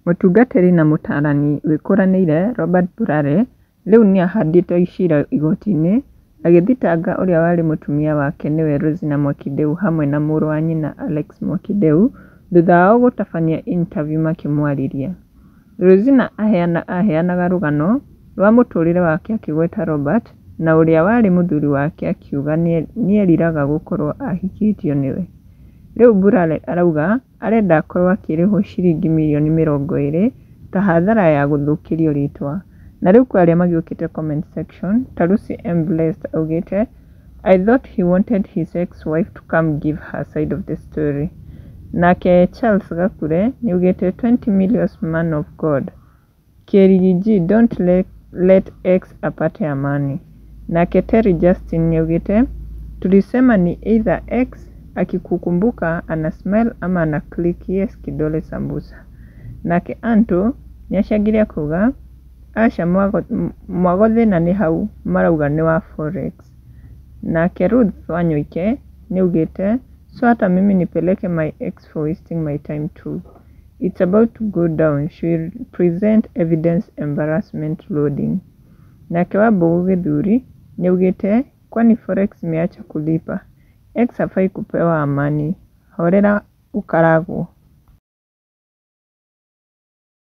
Mũtungatĩri na mũtaarani wĩkũranĩire Robert Burale rĩu nĩahandĩte cira igoti-inĩ agĩthitanga ũrĩa warĩ mũtumia wake nĩwe Rosinah Mwakideu hamwe na mũrũ wa nyina Alex Mwakideu thutha wao gũtabania interview makĩmwarĩria. Rosinah aheanaga rũgano rwa mũtũrĩre wake akĩgweta Robert na ũrĩa warĩ mũthuri wake akiuga nĩeriraga gũkorwo ahikĩtio nĩwe. Rĩu Burale arauga arenda akorwo akĩrĩhwo ciringi mirioni 20 ta hathara ya gũthũkĩrio rĩtwa. Na rĩu kwĩ arĩa magĩũkĩte comment section ta Lucy M Blessed augĩte, "I thought he wanted his ex-wife to come give her side of the story." Nake Charles Gakure nĩaugĩte, 20 millions man of God. Kĩrigi don't let ex apate amani. Nake Terry Justin nĩaugĩte, tulisema ni either ex akikukumbuka ana smile ama ana click yes kidole sambusa. Nake Anto nĩacangire kuga, aca mwago thĩna nĩ hau marauga nĩ wa forex. Nake Ruth Wanyoike nĩaugĩte, so hata mimi nipeleke my ex for wasting my time too. It's about to go down. She will present evidence embarrassment loading. Nake Wambugu Gĩthuri nĩaugĩte, kwani forex imeacha kulipa? Ex hafai kupewa amani. Horera ũkaragwo.